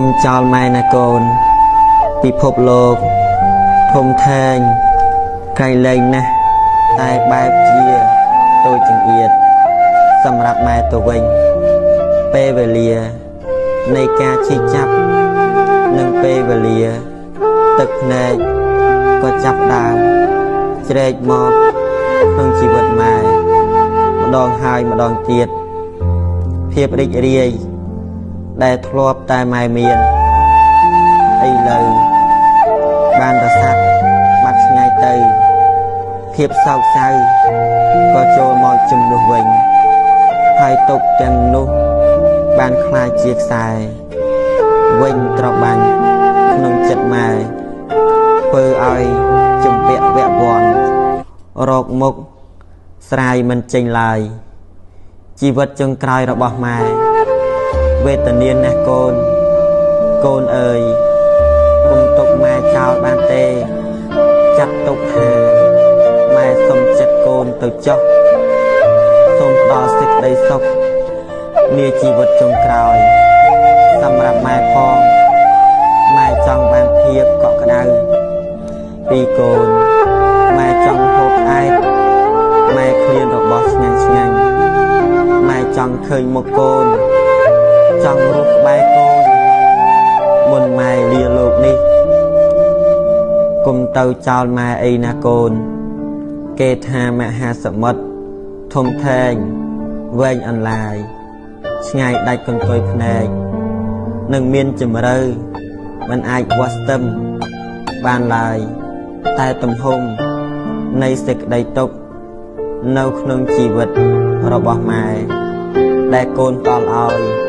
កុំចោលម៉ែណាកូនពិភពលោកធំធេងក្រៃលែងណាស់តែបែបជាតូចចង្អៀតសម្រាប់ម៉ែទៅវិញពេលវេលានៃការឈឺចាប់និងពេលវេលាទឹកភ្នែកក៏ចាប់ដើមជ្រែកមកក្នុងជីវិតម៉ែម្ដងហើយម្ដងទៀតភាពរីករាយដែលធ្លាប់តែម៉ែមានឥឡូវបានរសាត់បាត់ឆ្ងាយទៅភាពសោកសៅក៏ចូលមកជំនួសវិញហើយទុកទាំងនោះបានក្លាយជាខ្សែវិញត្របាញ់ក្នុងចិត្តម៉ែធ្វើឲ្យជំពាក់វក់វ័នរកមុខស្រាយមិនចេញឡើយជីវិតចុងក្រោយរបស់ម៉ែវេទនាណាស់កូនកូនអើយកុំទុកម៉ែចោលបានទេចាត់ទុកថាម៉ែសុំចិត្តកូនទៅចុះសូមផ្ដល់សេចក្តីសុខនាជីវិតចុងក្រោយសម្រាប់ម៉ែផងម៉ែចង់បានភាពកក់ក្ដៅពីកូនម៉ែចង់ហូបផ្អែកម៉ែឃ្លានរបស់ឆ្ងាញ់ឆ្ងាញ់ម៉ែចង់ឃើញមុខកូនចង់រស់ក្បែរកូនមុនម៉ែលាលោកនេះគុំទៅចោលម៉ែអីណាកូនគេថាមហាសមុទ្រធំធេងវែងអន្លាយឆ្ងាយដាច់កន្ទុយភ្នែកនឹងមានជំរឿមិនអាចវាស់ស្ទឹមបានឡើយតែទំហំនៃសេចក្តីទុក្ខនៅក្នុងជីវិតរបស់ម៉ែដែលកូនតល់ឲ្យ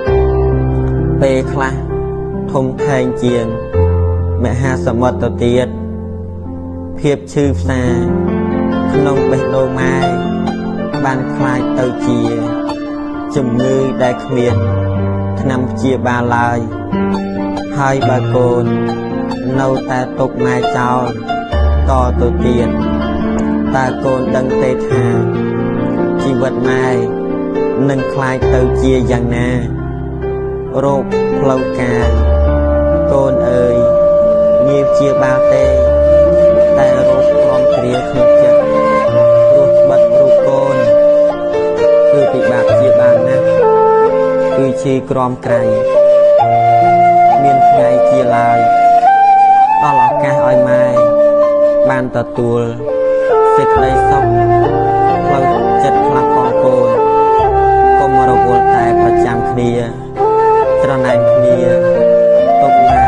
ពេលខ្លះធំធេងជាងមហាសមុទ្រទៅទៀតភាពឈឺផ្សាក្នុងបេះដូងម៉ែបានក្លាយទៅជាជំងឺដែលគ្មានថ្នាំព្យាបាលឡើយហើយបើកូននៅតែទុកម៉ែចោលតទៅទៀតតើកូនដឹងទេថាជីវិតម៉ែនឹងក្លាយទៅជាយ៉ាងណារោគផ្លូវកាយកូនអើយងាយព្យាបាលទេតែរោគក្រំគ្រាក្នុងចិត្តព្រោះបិទរូបកូនគឺពិបាកព្យាបាលណាស់គឺឈឺក្រំក្រៃមានថ្ងៃជាឡើយដល់ឱកាសឲ្យម៉ែបានទទួលសេចក្តីសុខផ្លូវចិត្តខ្លះផងកូនកុំរវល់តែប្រចាំគ្នាច្រណែនគ្នាទុកម៉ែ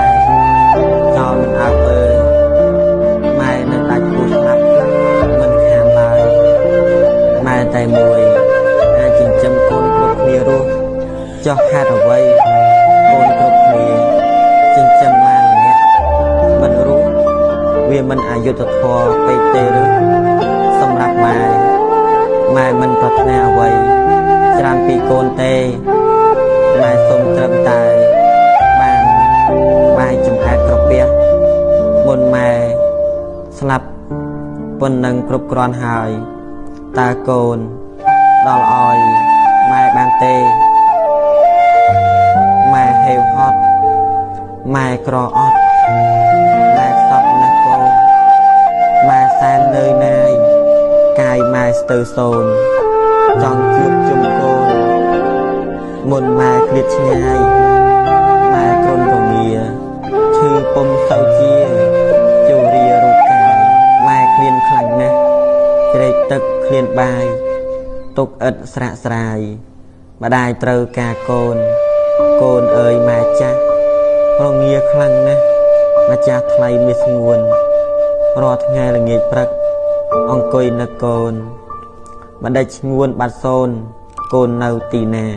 ចោលមិនអើពើម៉ែនឹងដាច់ពោះស្លាប់មិនខានឡើយម៉ែតែមួយអាចចិញ្ចឹមកូនគ្រប់គ្នារស់ចោះហេតុអ្វីកូនគ្រប់គ្នាចិញ្ចឹមម៉ែម្នាក់មិនរស់វាមិនអយុត្តិធម៌ពេកទេឬសម្រាប់ម៉ែម៉ែមិនប្រាថ្នាអ្វីច្រើនពីកូនទេម៉ែសូមត្រឹមតែបានបាយចំហែតក្រពះមុនម៉ែស្លាប់ប៉ុណ្ណឹងគ្រប់គ្រាន់ហើយតើកូនដល់ឲ្យម៉ែបានទេម៉ែហេវហត់ម៉ែក្រអត់ម៉ែខ្សត់ណាស់កូនម៉ែសែននឿយណាយកាយម៉ែស្ទើរសូន្យចង់ជួបជុំកូនមុនម៉ែឃ្លាតឆ្ងាយម៉ែគ្រុនរងាឈឺពុំសូវជាជរារូបកាយម៉ែឃ្លានខ្លាំងណាស់ជ្រែកទឹកឃ្លានបាយទុកឥតស្រាកស្រាយម្ដាយត្រូវការកូនកូនអើយម៉ែចាស់រងាខ្លាំងណាស់ម្ចាស់ថ្លៃមាសស្ងួនរាល់ថ្ងៃល្ងាចព្រឹកអង្គុយនឹកកូនមិនដេចឈ្ងួនបាត់សូនកូននៅទីណា